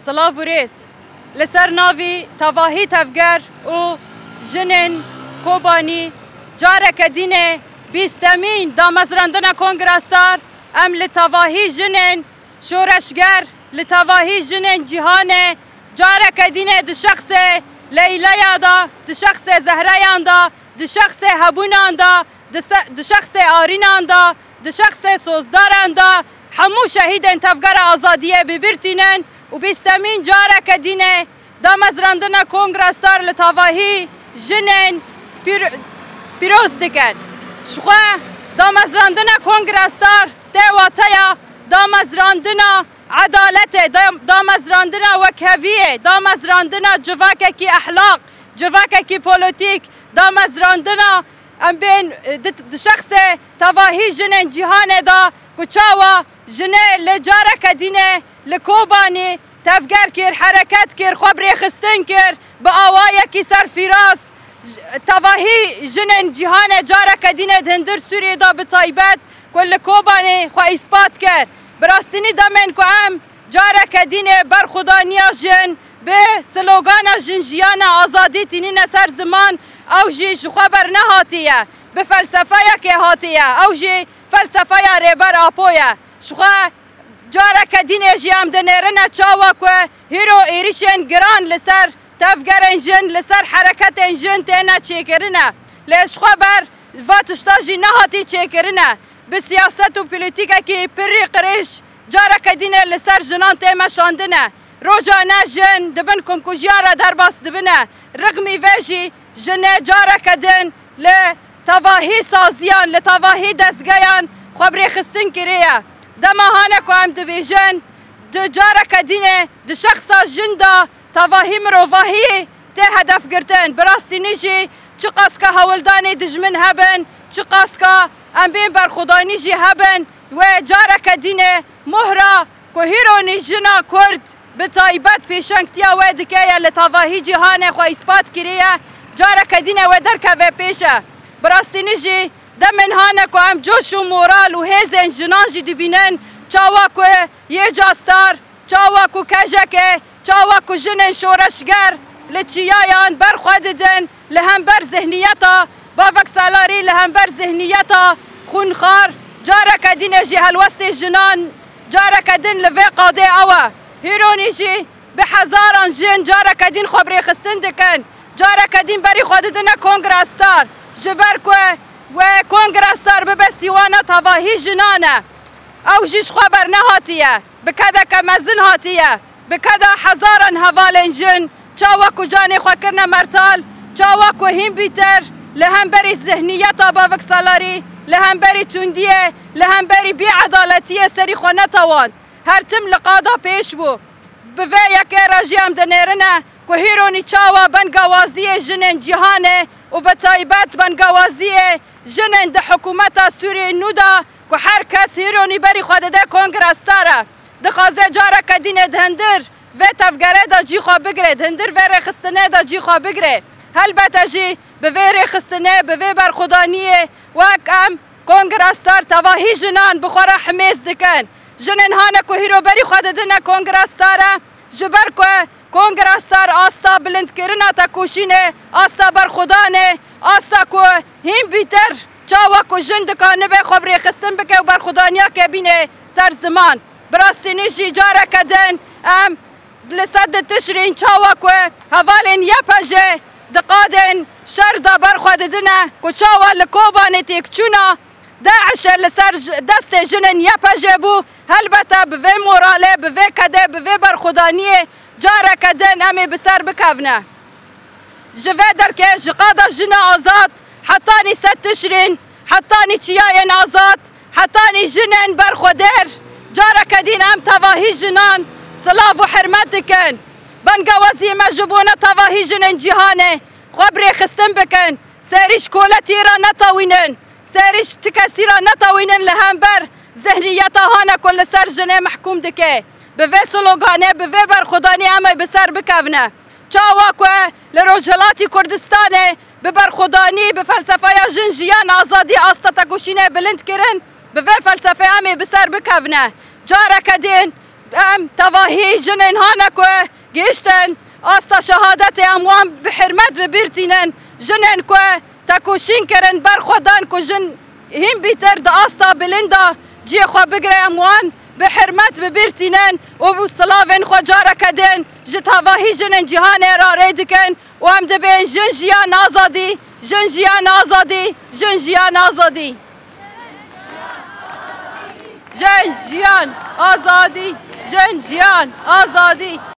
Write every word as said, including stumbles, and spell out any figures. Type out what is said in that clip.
Silav û rêz. Li ser navî tevahî tevger û jinên Kobanî careke dînê bîstemîn damezrandina Kongra Star, em li tevahî jinên şoreşger, li tevahî jinên cîhanê careke dînê di şexsê Leylaya de, di şexsê Zehreyan de, di şexsê hebûnan de, di se-, di şexsê Arînan de, di şexsê sozdaran de hemû şehîdên tevgera azadiyê bi bîr tînin û bîstemîn careke dînê damezrandina Kongra Star li tevahî jinên pîr-, pîroz dikin. Ji xwe damezrandina Kongra Star tê wateya damezrandina edaletê, dam-, damezrandina wekheviyê, damezrandina civakekî ehlaq, civakekî polotîk, damezrandina em bên, e, di, di şexsê tevahî jinên cîhanê de ku çawa jinê li careke dînê li Kobanî tevger kir, hereket kir, xwe bi rêxistin kir, bi awayekî serfîraz, j-, tevahî jinên cîhanê careke dînê di hundir Sûriyê de bi taybet ku li Kobanê xwe îspat kir. Bi rastînî demên ku em careke dînê berxwedaniya jin bi slogana Jin, Jiyan, Azadî tînîne ser ziman, ew jî ji xwe bernehatiye, bi felsefeyekê hatiye, ew jî felsefeya Rêber Apo ye. Ji xwe careke dînê jî em dinêrine çawa ku hîro êrişên giran li ser tevgerên jin, li ser hereketên jin têne çêkirine. Lê ji xwe ber va tişta jî nehatî çêkirine. Bi siyaset û polîtîkekî pirî qirêj careke dînê li ser jinan tê meşandine. Rojane jin di bin komkujiyan re derbas dibine. Rixmî vê jî jinê careke din li tevahî saziyan, li tevahî dezgeyan xwe bi rêxistin kiriye. Dema hane ku em dibêjin, di careke dînê, di şexsa jin de tevahî mirovahiyê tê hedef girtin. Bi rastînî jî çiqaska hewldanê dijmin hebin, çiqaska em bên berxwedanî jî hebin, wê careke dînê mohra ku hîronî jina Kurd bi taybet pêşengtiya wê dike ye, li tevahî cîhanê xwe îspat kiriye, careke dîne wê derkeve pêş e. Bi rastînî jî demên hane ku em coş û moral û hêzên jinan jî dibînin, çawa ku yê Ca Star, çawa ku kejekê, çawa ku jinên şoreşger li çiyayan ber xwe didin, li hember zihniyeta Bavek Salarî, li hember zihniyeta xûnxar, careke dîne jî helwestê jinan careke din li vê qadê ew e. Hîronî jî bi hezaran jin careke din xwe bi rêxistin dikin. Careke din berî xwe didine Kongra Star. Ji ber ku wê Kongra Star bibe sîwana tevahî jinan e. Ew jî ji xwe bernehatiye. Bi kedeke mezin hatiye. Bi keda hezaran hevalên jin, çawa ku canê xwe kirine mertal, çawa ku hîn bîtir li hemberî zihniyeta Bavik Salarî, li hemberî tundiyê, li hemberî bêedaletiyê serî xwe netewand. Her tim li qada pêş bû. Bi vê yekê re jî em dinêrine ku hîronî çawa bengawaziyê jinên cîhanê û bi taybet bengawaziyê jinên di hikûmeta Sûriyê nû de ku her kes hîronî berî xwe dide Kongra Star e, dixwaze careke dînê di hundir vê tevgerê de cî xwe bigire, di hundir vê rêxistinê de cî xwe bigire. Helbete jî bi vê rêxistinê, bi vê berxwedaniyê wek em Kongra Star tevahî jinan bi xwe re himêz dikin. Jinên hane ku hîro berî xwe didine Kongra Star e, ji ber ku Kongra Star asta bilindkirina tekoşînê, asta berxwedanê, asta ku hîn bîtir çawa ku jin dikanibe xwe bi rêxistin bike û berxwedaniya kebîne ser ziman. Bi rastînî jî careke din em li sedê Tişrîn çawa ku hevalên Y P J di qadên şer de ber xwe didine, ku çawa li Kobanê têkçûna DAIŞê li ser j-, destê jinên Y P J bû, helbete bi vê moralê, bi vê kedê, bi vê berxwedaniyê careke din em ê bi ser bikevine. Ji vê derkê ji qada jina azad, hetanî sed Tişrîn, hetanî çiyayên azad, hetanî jinên berxwedêr, careke din em tevahî jinan silav û hurmet dikin. Bengawazî me ji bona tevahî jinên cîhanê xwe bi rêxistin bikin. Serî ji koletiyê re netewînin. Serî ji ti kesî re netewînin li hember zihniyeta hane ku li ser jinê mehkûm dike. Bi vê sloganê, bi vê berxwedanî em ê bi ser bikevine. Çawa ku li Rojhilatî Kurdistanê bi berxwedanî, bi felsefeya jin, jiyan, azadî asta tekoşînê bilind kirin, bi vê felsefeyê em ê bi ser bikevine. Careke din Em tevahî jinên hane ku gihiştin asta şehadetê, em wan bi hirmet bi bîr tînin. Jinên ku tekoşîn kirin, ber xwe dan ku jin hîn bîtir di asta bilind de cihê xwe bigire, em wan bi hirmet bi bîr tînin û bi silavên xwe careke din ji tevahî jinên cîhanê re rê dikin û em dibên jin, jiyan, azadî, jin, jiyan, azadî, jin, jiyan, azadî. Jin, jiyan, azadî, jin, jiyan, azadî.